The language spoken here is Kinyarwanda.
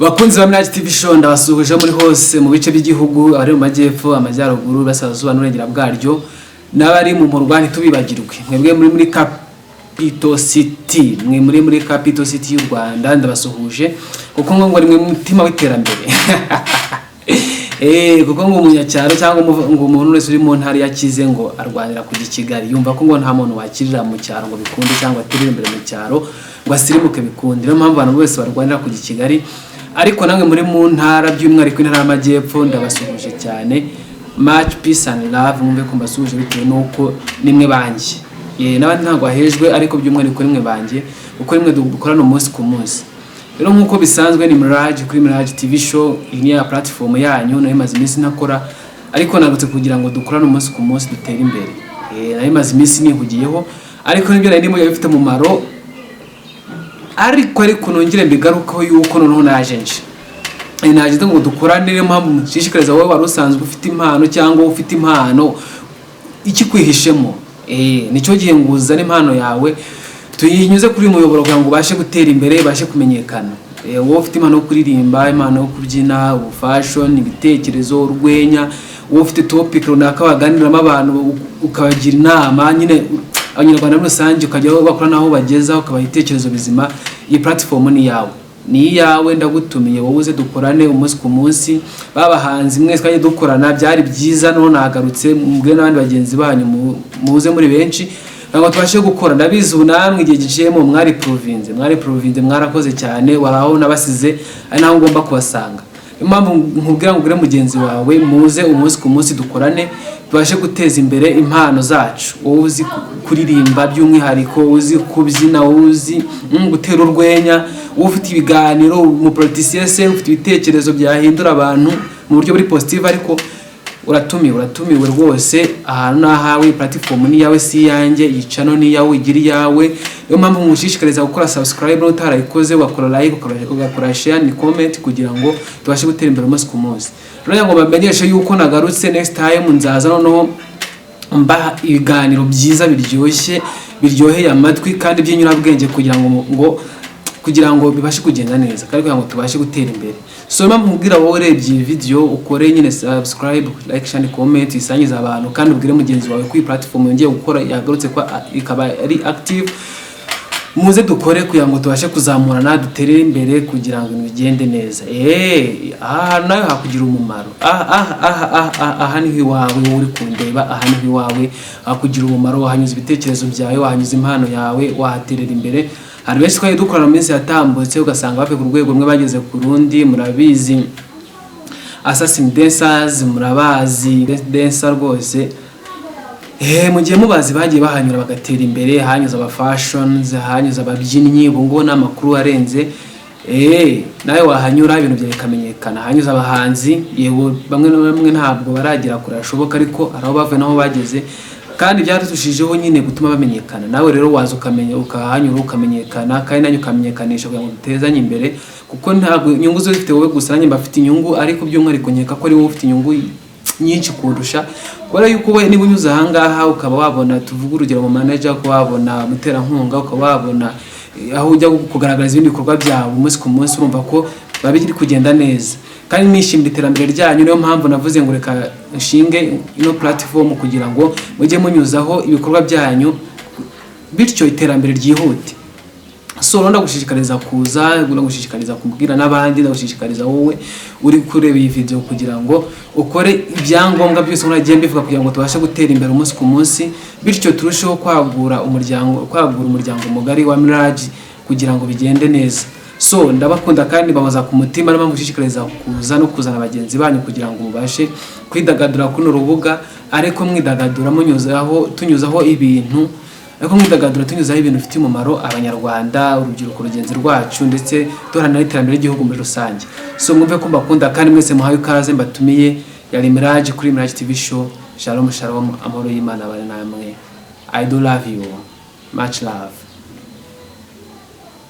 Bakunzi ba Mirage TV Show, ndabasuhuje muri hose mu bice by'igihugu, abari mu majyepfo, amajyaruguru, iburasirazuba n'uburengera bwaryo, n'abari mu murwa ntitubibagirwe. Mwebwe muri Capital City, mwe muri Capital City y'u Rwanda, ndabasuhuje kuko ngo ni mwe mutima w'iterambere. Kuko ngo umunyacyaro cyangwa ngo umuntu wese uri mu ntara yakize ngo arwanira kujya i Kigali, yumva ko ngo nta muntu wakirira mu cyaro ngo bikunde, cyangwa aterere imbere mu cyaro ngo asirimuke bikunde. Niyo mpamvu abantu bose barwanira kujya i Kigali. Ariko namwe muri mu ntara, by'umwihariko intara y'Amajyepfo, ndabasuhuje cyane. Much peace and love. Mwumve ko mbasuhuje bitewe n'uko nimwe banjye. N'abandi ntabwo bahejwe, ariko by'umwihariko nimwe banjye, kuko nimwe dukorana umunsi ku munsi. Rero nk'uko bisanzwe ni Mirage kuri Mirage TV Show. Iyi ni ya platform yanyu. Nayo imaze iminsi ntakora, ariko nagutse kugira ngo dukorane umunsi ku munsi, dutere imbere. Nayo imaze iminsi nihugiyeho, ariko nibyo nari ndimo bifite umumaro. Ariko nongere mbigarukeho yuko noneho naje nje. Naje ngo dukorane. Niyo mpamvu nshishikariza wowe wari usanzwe ufite impano cyangwa ufite impano ikikwihishemo, nicyo gihe ngo uzane impano yawe tuyinyuze kuri uyu muyoboro kugira ngo ubashe gutera imbere, ubashe kumenyekana. Wowe ufite impano yo kuririmba, impano yo kubyina, ubufashion, ibitekerezo, urwenya, wowe ufite topic runaka waganiramo abantu, ukabagira inama nyine Abanyarwanda muri rusange, ukajya aho bakora n'aho bageza ukabaha ibitekerezo bizima, iyi platform ni iyawe, ni iyawe. Ndagutumiye wowe uze dukorane umunsi ku munsi. Babahanzi mwese twagiye dukorana, byari byiza, noneho nagarutse. Mubwire n'abandi bagenzi banyu, muze muri benshi kugira ngo tubashe gukora. Ndabizi ubu namwe igihe giciyemo mwari provinze, mwari provinze, mwarakoze cyane. Wari aho nabasize ari naho ngomba kubasanga. Niyo mpamvu nkubwira ngo ubwire mugenzi wawe muze umunsi ku munsi dukorane, tubashe guteza imbere impano zacu. Wowe uzi kuririmba by'umwihariko, uzi kubyina, wowe uzi gutera urwenya, wowe ufite ibiganiro, umupoliticien se ufite ibitekerezo byahindura abantu mu buryo buri positive, ariko uratumiwe, uratumiwe rwose. Ahantu ni ahawe, platform ni iyawe, si iyanjye. Iyi channel ni iyawe, igira iyawe. Niyo mpamvu mushishikariza gukora subscribe n'utarayikoze, ugakora like, ugakora share ni comment, kugira ngo tubashe gutera imbere umunsi ku munsi. Rero ngo bamenyeshe yuko nagarutse, next time nzaza noneho mbaha ibiganiro byiza biryoshye, biryoheye amatwi kandi by'inyurabwenge, kugira ngo bibashe kugenda neza kandi kugira ngo tubashe gutera imbere. So niyo mpamvu nkubwira wowe urebye iyi video, ukore nyine subscribe, like, share, comment, isangize abantu, kandi ubwire mugenzi wawe ko iyi platform yongeye gukora, yagarutse, ko ikaba ari active. Muze dukore kugira ngo tubashe kuzamurana, dutere imbere, kugira ngo ibintu bigende neza. Aha nawe hakugira umumaro. Aha, aha, aha, aha, aha, aha niho iwawe. Wowe uri kundeba, aha niho iwawe hakugira umumaro. Wahanyuza ibitekerezo byawe, wahanyuza impano yawe, wahaterera imbere. Hari benshi twari dukorana mu minsi yatambutse, ugasanga bavuye ku rwego rumwe bageze ku rundi. Murabizi Assassin Dancers, murabazi dancer rwose. Mu gihe mubazi bagiye bahanyura bagatera imbere, hanyuze aba fashions, hanyuze ababyinnyi, ubu ngubu ni amakuru arenze. Nawe wahanyura ibintu byawe bikamenyekana. Hanyuze abahanzi, yego bamwe na bamwe ntabwo baragera kure hashoboka, ariko hari aho bavuye n'aho bageze, kandi byaturushijeho nyine gutuma bamenyekana. Nawe rero waza ukamenya, ukahanyura ukamenyekana, kandi nanjye ukamenyekanisha kugira ngo dutezanye imbere, kuko ntabwo inyungu zo zifite wowe gusa, nanjye mbafite inyungu, ariko by'umwihariko nkeka ko ari wowe ufite inyungu nyinshi kundusha, kubera yuko we niba unyuze ahangaha ukaba wabona, tuvuge urugero, mu manager, ukaba wabona umuterankunga, ukaba wabona aho ujya kugaragaza ibindi bikorwa byawe umunsi ku munsi, urumva ko biba biri kugenda neza. Kandi nishimira iterambere ryanyu. Niyo mpamvu navuze ngo reka nshinge ino platform kugira ngo mujye munyuzaho ibikorwa byanyu, bityo iterambere ryihute. So rero ndagushishikariza kuza, ndagushishikariza kubwira n'abandi, ndagushishikariza wowe uri kureba iyi video kugira ngo ukore ibyangombwa byose nagiye mbivuga, kugira ngo tubashe gutera imbere umunsi ku munsi, bityo turusheho kwagura umuryango, kwagura umuryango mugari wa Mirage, kugira ngo bigende neza. So ndabakunda kandi bahoza ku mutima. Niyo mpamvu nshishikariza kuza no kuzana bagenzi banyu kugira ngo mubashe kwidagadura kuri runo rubuga, ariko mwidagadura munyuzaho, tunyuzaho ibintu, ariko mwidagadura tunyuzaho ibintu bifitiye umumaro Abanyarwanda, urubyiruko rugenzi rwacu, ndetse duharanira iterambere ry'igihugu muri rusange. So mwumve ko mbakunda kandi mwese muhaye ikaze, mbatumiye. Yari Mirage kuri Mirage TV Show. Shalom shalom, amahoro y'Imana abane namwe. I do love you, much love.